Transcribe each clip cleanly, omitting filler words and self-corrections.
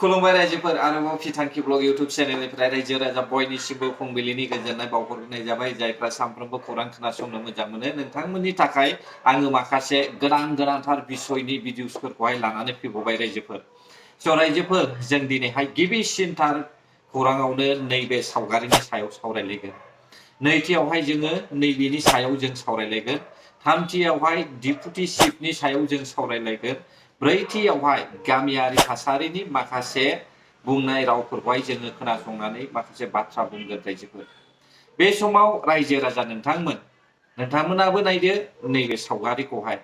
खुलुमबाय रायजोफोर आरोबाव फिथांखि ब्लग इउटुब चेनेलनिफ्राय रायजो राजा बयनिसिमबो फुंबिलिनि गोजोननाय बावहरनाय जाबाय जायफ्रा सानफ्रोमबो खौरां खोनासंनो मोजां मोनो नोंथांमोननि थाखाय आङो माखासे गोनांथार बिसयनि भिडिअसफोरखौहाय लानानै फैबावबाय रायजोफोर स' रायजोफोर जों दिनैहाय गिबिसिनथार खौराङावनो नैबे सावगारिनि सायाव सावरायलायगोन नैथियावहाय जोङो नैबेनि सायाव जों सावरायलायगोन थामथियावहाय डिपुटि चिफनि सायाव जों सावरायलायगोन ब्रैथियावहाय गामियारि थासारिनि माखासे बुंनाय रावफोरखौहाय जोङो खोनासंनानै माखासे बाथ्रा बुंगोन रायजोफोर बे समाव रायजो राजा नोंथांमोनाबो नायदो नैबे सावगारिखौहाय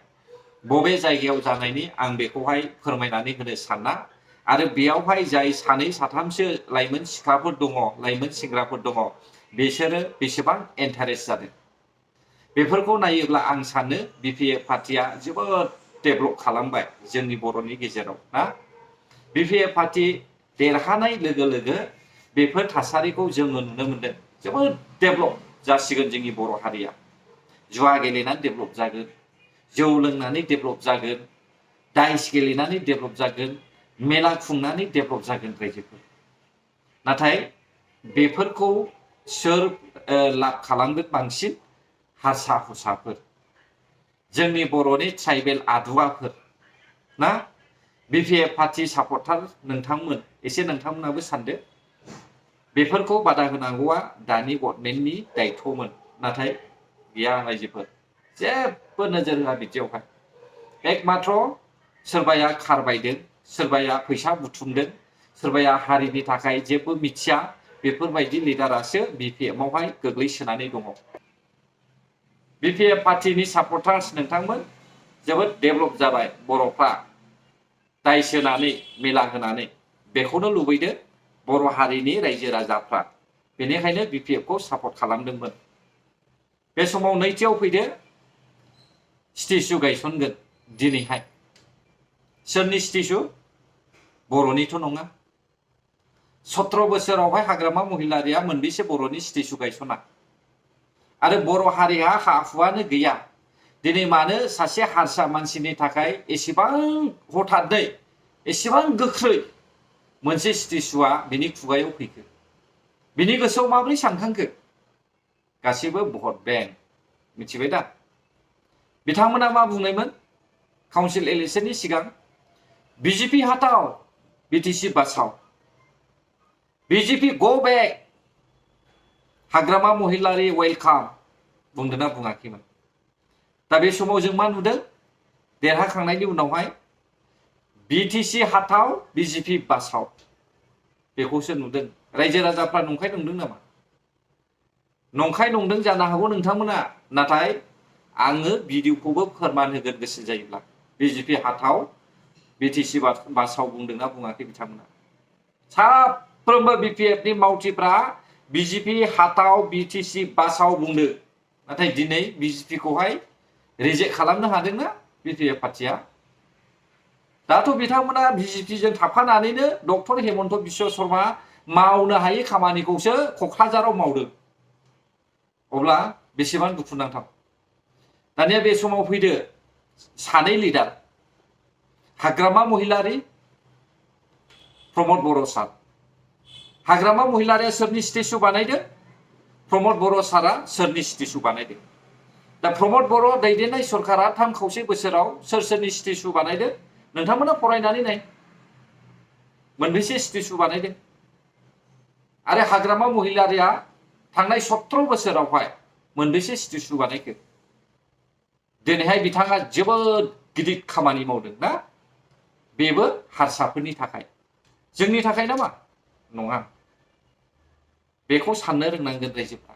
बबे जायगायाव जानायनि आं बेखौहाय फोरमायनानै होनो साना आरो बेयावहाय जाय सानै साथामसो लाइमोन सिख्लाफोर दङ लाइमोन सेंग्राफोर दङ बिसोरो बेसेबां इन्टारेस्ट जादों बेफोरखौ नायोब्ला आं सानो बिपिएफ पार्टिया जोबोद डेभेलप खालामबाय जोंनि बर'नि गेजेराव ना बिपिएफ पार्टी देरहानाय लोगो लोगो बेफोर थासारिखौ जोङो नुनो मोनदों जोबोद डेभेलप जासिगोन जोंनि बर' हारिया जुवा गेलेनानै डेभेलप जागोन जौ लोंनानै डेभेलप जागोन डाइस गेलेनानै डेभेलप जागोन मेला खुंनानै डेभेलप जागोन रायजोफोर नाथाय बेफोरखौ सोर लाब खालामगोन बांसिन हारसा हुसाफोर जोंनि बर'नि ट्राइबेल आदुवाफोर ना बिपिएफ पार्टी सापर्टार नोंथांमोन एसे नोंथांमोनाबो सानदो बेफोरखौ बादा होनांगौआ दानि गभर्नमेन्टनि दायित्वमोन नाथाय गैया रायजोफोर जेबो नोजोर होआ बिदियावहाय एकमात्र सोरबाया खारबायदों सोरबाया फैसा बुथुमदों सोरबाया हारिनि थाखाय जेबो मिथिया बेफोरबायदि लिडारासो बिपिएफआवहाय गोग्लैसोनानै दङ बिपिएफ पार्टीनि सापर्टार्स नोंथांमोन जोबोद डेभेलप जाबाय बर'फ्रा दाय सोनानै मेला होनानै बेखौनो लुबैदों बर' हारिनि रायजो राजाफ्रा बेनिखायनो बिपिएफखौ सापर्ट खालामदोंमोन बे समाव नैथियाव फैदो स्टेचु गायसनगोन दिनैहाय सोरनि स्टेचु बर'निथ' नङा 17 बोसोरावहाय हाग्रामा महिलारिया मोनबेसे बर'नि स्टेचु गायसना आरो बर' हारिहा हा हुआनो गैया दिनै मानो सासे हारसा मानसिनि थाखाय एसेबां हठादै एसेबां गोख्रै मोनसे स्टेचुआ बिनि खुगायाव फैखो बिनि गोसोआव माबोरै सानखांखो गासिबो भट बेंक मिथिबाय दा बिथांमोना मा बुंनायमोन काउन्सिल इलेक्शननि सिगां बिजेपि हाटाव बिटिसि बासाव बिजेपि गो बेक हाग्रामा महिलारि वेलकाम बुंदोंना बुङाखैमोन दा बे समाव जों मा नुदों देरहाखांनायनि उनावहाय बिटिसि हाटाव बिजेपि बासाव बेखौसो नुदों रायजो राजाफ्रा नंखाय नंदों नामा नंखाय नंदों जानो हागौ नोंथांमोना नाथाय आङो भिडिअखौबो फोरमान होगोन गोसो जायोब्ला बिजेपि हाटाव बिटिसि बासाव बुंदोंना बुङाखै बिथांमोना साफ्रोमबो बिपिएफनि मावथिफ्रा बिजेपि हाटाव बिटिसि बासाव बुंदों नाथाय दिनै बिजेपिखौहाय रिजेक्ट खालामनो हादोंना बिपिएफ पार्टिया दाथ' बिथांमोना बिजेपिजों थाफानानैनो डक्टर हेमन्त बिश्व शर्मा मावनो हायै खामानिखौसो क'क्राझाराव मावदों अब्ला बेसेबां दुखुनांथाव दानिया बे समाव फैदो सानै लिडार हाग्रामा महिलारि प्रमद बर' सार हाग्रामा महिलारिया सोरनि स्टेचु बानायदों प्रमद बर' सारा सोरनि स्टेचु बानायदों दा प्रमद बर' दैदेननाय सरकारा 3.5 बोसोराव सोरनि स्टेचु बानायदों नोंथांमोना फरायनानै नाय मोनबेसे स्टेचु बानायदों आरो हाग्रामा महिलारिया थांनाय 17 बोसोरावहाय मोनबेसे स्टेचु बानायखो दिनैहाय बिथाङा जोबोद गिदिर खामानि मावदों ना बेबो हारसाफोरनि थाखाय जोंनि थाखाय नामा नङा बेखौ साननो रोंनांगोन रायजोफ्रा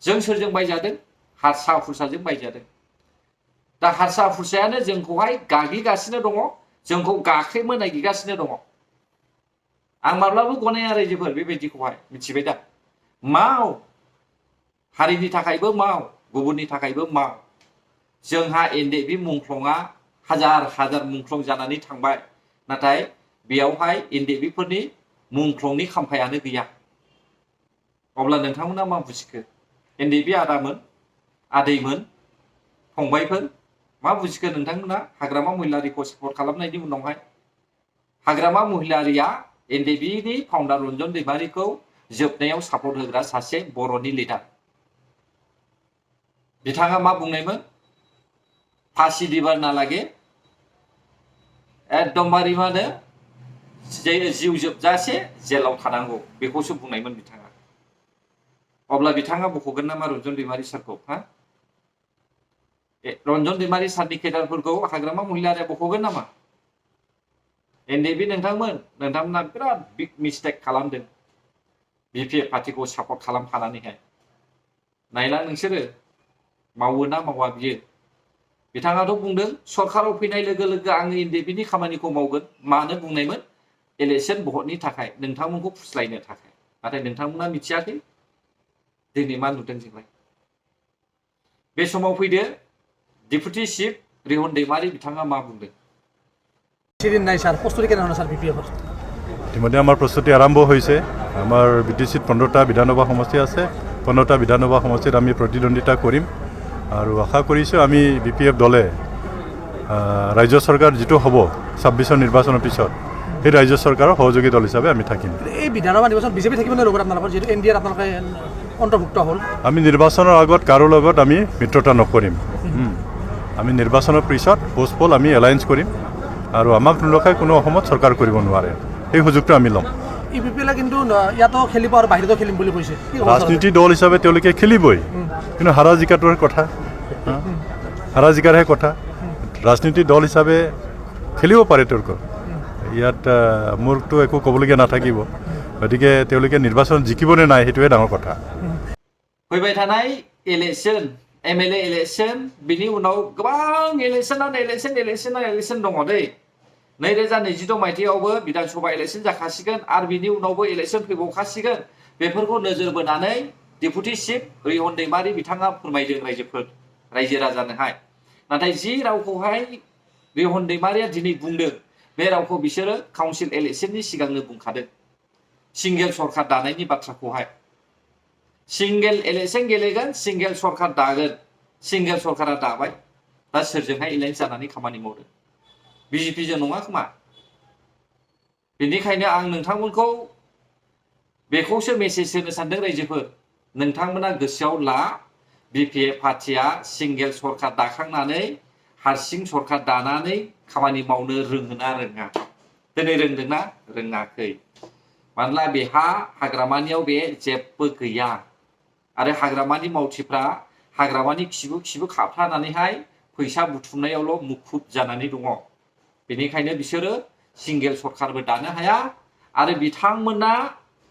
जों सोरजों बायजादों हारसा हुरसाजों बायजादों दा हारसा हुरसायानो जोंखौहाय गाग्लिगासिनो दङ जोंखौ गाख्रेबनो नागिरगासिनो दङ आं माब्लाबो गनाया रायजोफोर बेबायदिखौहाय मिथिबाय दा माव हारिनि थाखायबो माव गुबुननि थाखायबो माव जोंहा एनडिएफबि मुंख्लंआ हाजार मुंख्लं जानानै थांबाय नाथाय बेयावहाय एनडिएफबिफोरनि मुंख्लंनि खाम्फायानो गैया अब्ला नोंथांमोना मा बुजिखो एनडिएफबि आदामोन आदैमोन फंबायफोर मा बुजिखो नोंथांमोना हाग्रामा महिलारिखौ सापर्ट खालामनायनि उनावहाय हाग्रामा महिलारिया एनडिएफबि नि फाउन्डार रन्जन दैमारिखौ जोबनायाव सापर्ट होग्रा सासे बर'नि लिडार बिथाङा मा बुंनायमोन फासि दिबार नालागे एकदमबारे मा होनो जिउ जोबजासे जेलाव थानांगौ बेखौसो बुंनायमोन बिथाङा अब्ला बिथाङा बख'गोन नामा रन्जन दैमारि सारखौ हा रन्जन दैमारि सारनि केडारफोरखौ हाग्रामा महिलारिया बख'गोन नामा एनडिएफबि नोंथांमोना बिराद बिग मिस्टेक खालामदों बिपिएफ पार्टिखौ सापर्ट खालामफानानैहाय नायला नोंसोरो मावो ना मावा बियो बिथाङाथ' बुंदों सरकाराव फैनाय लोगो लोगो आङो एनडिएफबि खामानिखौ मावगोन मानो बुंनायमोन इलेक्शन भटनि थाखाय नोंथांमोनखौ फुस्लायनो थाखाय नाथाय नोंथांमोना मिथियाखै दिनै मा नुदों जोंलाय बे समाव फैदो डेपुटी चिफ रिहन दैमारि बिथाङा मा बुंदों ইতিমধ্যে আমাৰ প্ৰস্তুতি আৰম্ভ হৈছে আমাৰ বিটিচিত 15টা বিধানসভা সমষ্টি আছে 15টা বিধানসভা সমষ্টিত আমি প্ৰতিদ্বন্দ্বিতা কৰিম আৰু আশা কৰিছোঁ আমি বিপিএফ দলে ৰাজ্য চৰকাৰ যেটো হ'ব 26 নিৰ্বাচনৰ পিছত এই ৰাজ্য চৰকাৰৰ সহযোগী দল হিচাপে আমি থাকিম এই বিধানসভা নিৰ্বাচন বিজেপি থাকিব নে লগত আপোনালোকৰ যেটো এনডিএৰ আপোনালোকে অন্তৰ্ভুক্ত হ'ল আমি নিৰ্বাচনৰ আগত কাৰো লগত আমি মিত্ৰতা নকৰিম আমি নিৰ্বাচনৰ পিছত পোষ্টপল আমি এলায়েন্স কৰিম আৰু আমাক নলখাই কোনো অসমত চৰকাৰ কৰিব নোৱাৰে এই সুযোগটো আমি ল'ম ইপিপিএলে কিন্তু ইয়াতো খেলিব আৰু বাহিৰতো খেলিম বুলি কৈছে ৰাজনীতি দল হিচাপে তেওঁলোকে খেলিবই কিন্তু হাৰা জিকাটোৰ কথা হাৰা জিকাৰহে কথা ৰাজনীতি দল হিচাপে খেলিব পাৰে তেওঁলোকে ইয়াত মোৰতো একো ক'বলগীয়া নাথাকিব গতিকে তেওঁলোকে নিৰ্বাচন জিকিব নে নাই সেইটোৱে ডাঙৰ কথা फैबाय थानाय इलेक्शन एमएलए इलेक्शन बिनि उनाव गोबां इलेक्शन दङ दै 2026 मायथाइयावबो विधानसभा इलेक्शन जाखासिगोन आरो बिनि उनावबो इलेक्शन फैबावखासिगोन बेफोरखौ नोजोर बोनानै डेपुटी चिफ रिहन दैमारि बिथाङा फोरमायदों रायजो राजानोहाय नाथाय जि रावखौहाय रिहन दैमारिया दिनै बुंदों बे रावखौ बिसोरो काउन्सिल इलेक्शननि सिगांनो बुंखादों सिंगेल सरकार दानायनि बाथ्राखौहाय सिंगेल इलेक्शन गेलेगोन सिंगेल सरकार दागोन सिंगेल सरकारा दाबाय दा सोरजोंहाय एलायन्स जानानै खामानि मावदों बिजेपिजों नङा खोमा बेनिखायनो आं नोंथांमोनखौ बेखौसो मेसेज होनो सानदों रायजोफोर नोंथांमोना गोसोआव ला बिपिएफ पार्टिया सिंगेल सरकार दाखांनानै हारसिं सरकार दानानै खामानि मावनो रोङोना रोङा दिनै रोंदोंना रोङाखै मानोना बेहा हाग्रामानियाव बे जेबो गैया आरो हाग्रामानि मावथिफ्रा हाग्रामानि खिबु खाफ्रानानैहाय फैसा बुथुमनायावल' मुखुब जानानै दङ बेनिखायनो बिसोरो सिंगेल सरकारबो दानो हाया आरो बिथांमोना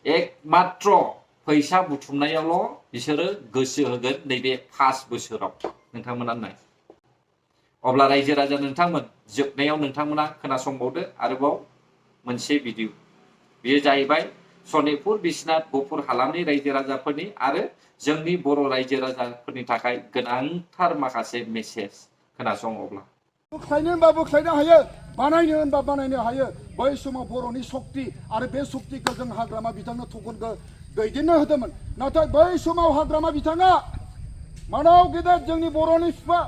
एकमात्र फैसा बुथुमनायावल' बिसोरो गोसो होगोन नैबे 5 बोसोराव नोंथांमोना नाय अब्ला रायजो राजा नोंथांमोन जोबनायाव नोंथांमोना खोनासंबावदो आरोबाव मोनसे भिडिअ बेयो जाहैबाय सनितपुर बिश्वनाथ गफुर हालामनि रायजो राजाफोरनि आरो जोंनि बर' रायजो राजाफोरनि थाखाय गोनांथार माखासे मेसेज खोनासं अब्ला बोख्लायनो होनबा बोख्लायनो हायो बानायनो होनबा बानायनो हायो बै समाव बर'नि शक्ति आरो बे शक्तिखौ जों हाग्रामा बिथांनो थखनखौ दैदेननो होदोंमोन नाथाय बै समाव हाग्रामा बिथाङा मानाव गेदेर जोंनि बर'नि बिफा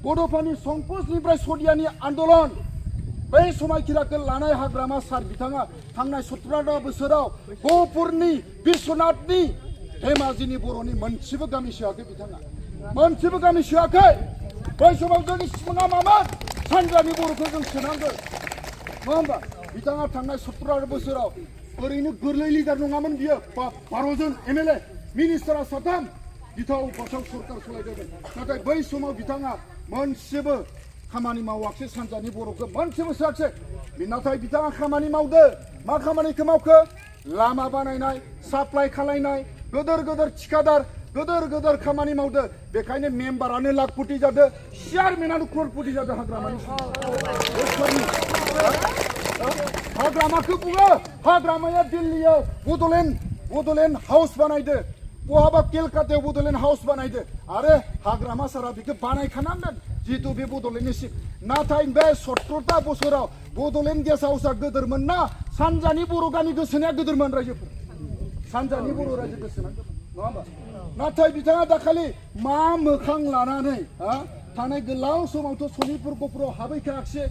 बड'फानि संकसनिफ्राय सदियानि आन्दोलन बै समायखिराखौ लानाय हाग्रामा सार बिथाङा थांनाय 17 बोसोराव गहपुरनि बिश्वनाथनि धेमाजिनि बर'नि मोनसेबो गामि सोआखै बिथाङा मोनसेबो गामि सोआखै बै समाव जोंनि सिमाङा मामोन सानजानि बर'खौ जों सोनांगोन नङा होमबा बिथाङा थांनाय 17 बोसोराव ओरैनो गोरलै लिडार नङामोन बियो 12 जन एमएलए मिनिस्टारा 3 बिथाव बासाव सरकार सालायदोंमोन नाथाय बै समाव बिथाङा मोनसेबो खामानि मावाखै सानजानि बर'खौ मोनसेबो सोआखै नाथाय बिथाङा खामानि मावदो मा खामानिखौ मावखो लामा बानायनाय साप्लाय खालायनाय गोदोर थिखादार गोदोर खामानि मावदो बेखायनो मेम्बारानो लाखपति जादो चेयारमेनानो क्ररपति जादो हाग्रामानि हाग्रामाखौ बुङो हाग्रामाया दिल्लीयाव बड'लेण्ड हाउस बानायदो बहाबा केलकातायाव बड'लेण्ड हाउस बानायदो आरो हाग्रामा सारा बेखौ बानायखानांगोन जिहेतु बे बड'लेण्डनि सिट नाथाय बे 17टा बोसोराव बड'लेण्ड गेस्ट हाउसआ गोदोरमोन ना सानजानि बर' गामि गोसोनाया गोदोरमोन रायजोफोर सानजानि बर' रायजो गोसोनाया नङा होमबा नाथाय बिथाङा दाखालि मा मोखां लानानै थानाय गोलाव समावथ' सनितपुर गहपुराव हाबहैखायाखिसै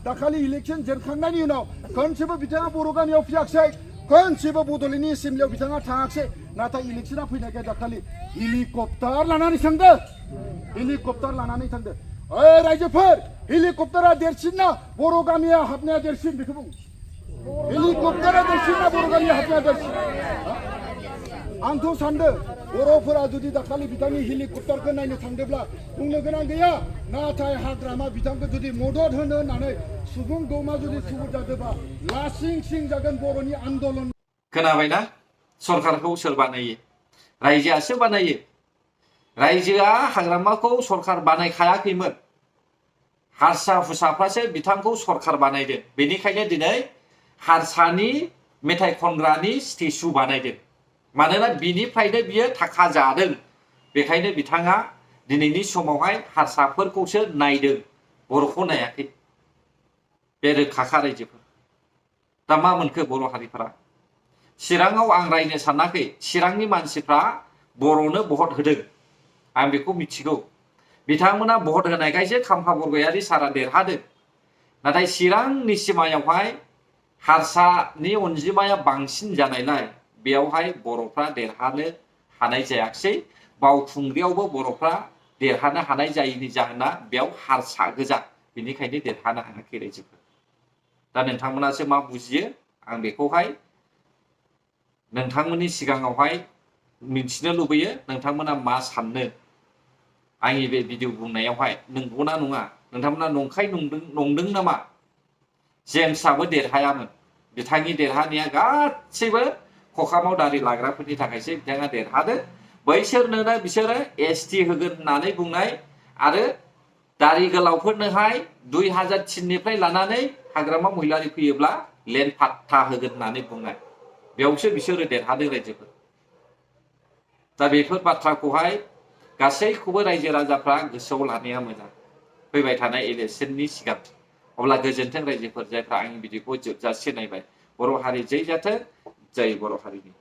दाखालि इलेक्सन जेनखांनायनि उनाव खनसेबो बिथाङा बर' गामियाव फैयाखिसै खनसेबो बड'लेण्डनि एसेम्बलियाव बिथाङा थाङाखिसै नाथाय इलेक्सना फैनायखाय दाखालि हेलिकप्टार लानानै थांदों हेलिकप्टार लानानै थांदों ओइ रायजोफोर हेलिकप्टारा देरसिन ना बर' गामिया हाबनाया देरसिन बेखौ बुं हेलिकप्टारा देरसिन ना बर' गामिया हाबनाया देरसिन आंथ' सानदों बर'फोरा जुदि दाखालि बिथांनि हेलिकप्टारखौ नायनो थांदोंब्ला बुंनो गोनां गैया नाथाय हाग्रामा बिथांखौ जुदि मदद होनो होननानै सुबुं दौमा जुदि थुबुर जादोंबा लासिं सिं जागोन बर'नि आन्दलन खोनाबायना सरकारखौ सोर बानायो रायजोआसो बानायो रायजोआ हाग्रामाखौ सरकार बानायखायाखैमोन हारसा हुसाफ्रासो बिथांखौ सरकार बानायदों बेनिखायनो दिनै हारसानि मेथाइ खनग्रानि स्टेचु बानायदों मानोना बिनिफ्रायनो बियो थाखा जादों बेखायनो बिथाङा दिनैनि समावहाय हारसाफोरखौसो नायदों बर'खौ नायाखै बे रोखाखा रायजोफोर दा मा मोनखो बर' हारिफोरा चिराङाव आं रायनो सानाखै चिरांनि मानसिफ्रा बर'नो भट होदों आं बेखौ मिथिगौ बिथांमोना भट होनायखायसो खाम्फा बरगयारि सारा देरहादों नाथाय चिरांनि सिमायावहाय हारसानि अनजिमाया बांसिन जानायलाय बेयावहाय बर'फ्रा देरहानो हानाय जायाखिसै बावखुंग्रियावबो बर'फ्रा देरहानो हानाय जायैनि जाहोना बेयाव हारसा गोजा बेनिखायनो देरहानो हायाखै रायजोफोर दा नोंथांमोनासो मा बुजियो आं बेखौहाय नोंथांमोननि सिगाङावहाय मिथिनो लुबैयो नोंथांमोना मा साननो आंनि बे भिडिअ बुंनायावहाय नंगौना नङा नोंथांमोना नंखाय नंदों नामा जेम्सआबो देरहायामोन बिथांनि देरहानाया गासैबो खखामाव दारि लाग्राफोरनि थाखायसो बिथाङा देरहादों बैसोरनो बिसोरो एसटि होगोन होननानै बुंनाय आरो दारि गोलावफोरनोहाय 2003 निफ्राय लानानै हाग्रामा महिलारि फैयोब्ला लेन्ड पाट्टा होगोन होननानै बुंनाय बेयावसो बिसोरो देरहादों रायजोफोर दा बेफोर बाथ्राखौहाय गासैखौबो रायजो राजाफ्रा गोसोआव लानाया मोजां फैबाय थानाय इलेक्सननि सिगां अब्ला गोजोन्थों रायजोफोर जायफ्रा आंनि भिडिअखौ जोबजासे नायबाय बर' हारि जै जाथों जय बर' हारिनि